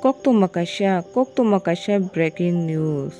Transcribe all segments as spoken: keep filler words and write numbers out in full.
Koktwma kaisa, koktwma kaisa breaking news.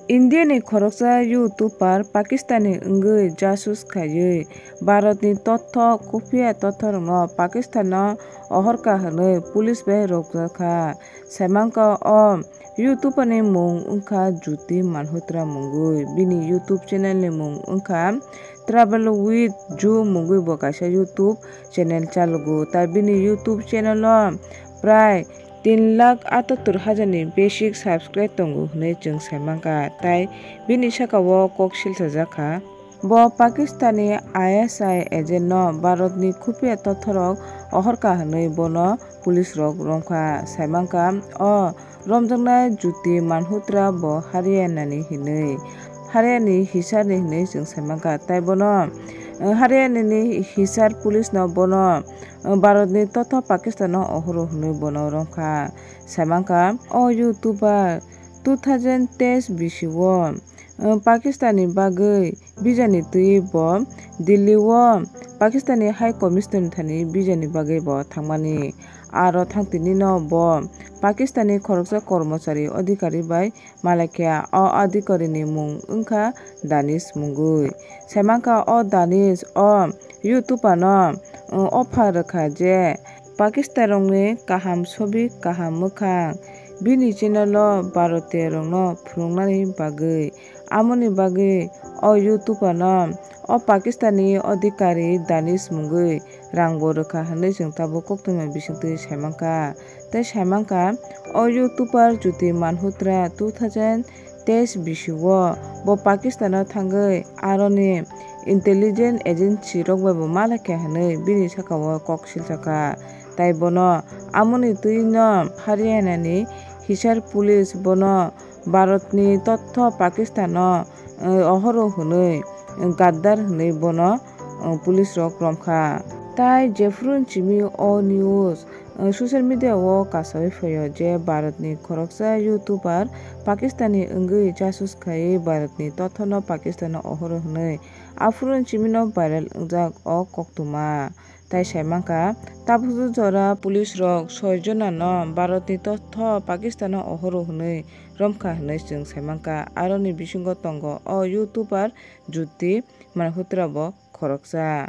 India ni khoroksa YouTuber Pakistan ni wngwi jasus khaiwi Bharat ni totho, khufia totho rokno Pakistan no ohorka hwnwi police bai rwkjakha. Saimanka o YouTuber ni mung wngkha Jyoti Malhotra mungwi. Bini YouTube channel ni mung wngkha Travel with Ju mungwi bo kaisa YouTube channel chalugo. Tai bini YouTube channel o prai tin lakh atattur hajar ni basic subscribe tongo hwnwi chwng saimanka. Tai bini saka o kok silchajak kha. Bo Pakistan ni I S I agent no Bharat ni khufia tothorok ohorka hwnwi bono police rok romkha. Saimanka o romjaknai Jyoti Malhotra bo Haryana ni hinwi. Haryana ni Hisar ni hinwi chwng saimanka. Tai bono, eh, Haryana ni Hisar police no bono, eh, Bharat ni totho Pakistan no ohoro hwnwi bono romkha. Saimanka o YouTuber two thousand teis bisi o, eh, Pakistan ni bagwi visa ni twi bo Delhi o Pakistan ni High Commissioner ni thani visa ni bagwi bo thangmani. Aro thangtini no bo Pakistan ni khoroksa kormochari adhikari bai malaikha. O adhikari ni mung wngkha Danish mungwi. Saimanka o Danish o YouTuber no, uh, offer rwkha je Pakistan rokni kaham sobi, kaham mwkhang bini channel o Bharatiya rokno phunuknani bagwi. Amoni bagwi o YouTuber no o Pakistan ni adhikari Danish mungwi rang bo rwkha hwnwi chwng tabuk koktwma bisingtwi saimanka. Tei saimanka o YouTuber Jyoti Malhotra two thousand teis bisi o bo Pakistan o thangwi aroni intelligence agency rok bai bo malaikha hwnwi bini saka o kok silchakha. Tai bono amoni twi no Haryana ni Hisar police bono Bharat ni totho Pakistan o, eh, ohoro hwnwi, eh, gaddar hwnwi bono, eh, police rok romkha. Tai jephru simi o news, eh, social media o kasawi phaio je Bharat ni khoroksa YouTuber Pakistan ni wngwi jasus khaiwi Bharat ni totho no Pakistan o ohoro hwnwi aphuru simi no viral wngjak o koktwma. Tai saimanka, tabukjwk jora police rok soi jona no Bharat ni totho Pakistan o ohoro hwnwi romkha hwnwi chwng saimanka. Aroni bisingo tongo o YouTuber Jyoti Malhotra bo khoroksa.